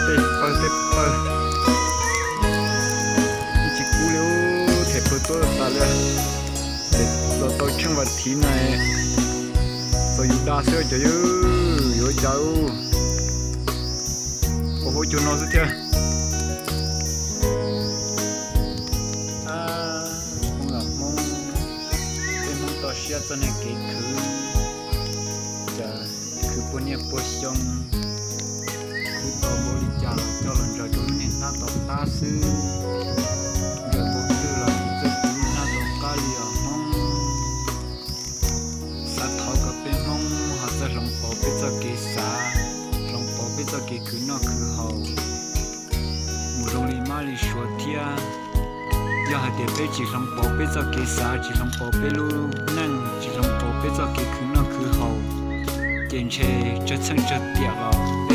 Tej pawg tej pawg, tsis kub li, them pawg tuab tas li. Ces los tau tsheej vas thiv na, txaus yus da xwb cov yawg, yuav cas ua huab cua no xwb thiab. Hmoob los Hmoob, peb Hmoob toj siab txoj niag kev khwv, cas khwv puag niaj puag xyoo, khwv tau npaum li cas los coj los ntsaws rau lub niag hnab tom qab xwb. Ntsaws puag twg los tsis txawj khwv lub hnab tom qab li os Hmoob. Xav thov kom peb Hmoob ho txawj hloov pauv peb txoj kev xav, hloov pauv peb txoj kev khwv noj khwv haus mus zoo li Mab li Suav thiab. Yog hais tias peb tsis hloov pauv peb txoj kev xav, tsis hloov pauv peb lub neej, tsis hloov pauv peb txoj kev khwv noj khwv haus, ces ntshe tsawg txheej tsawg tiam los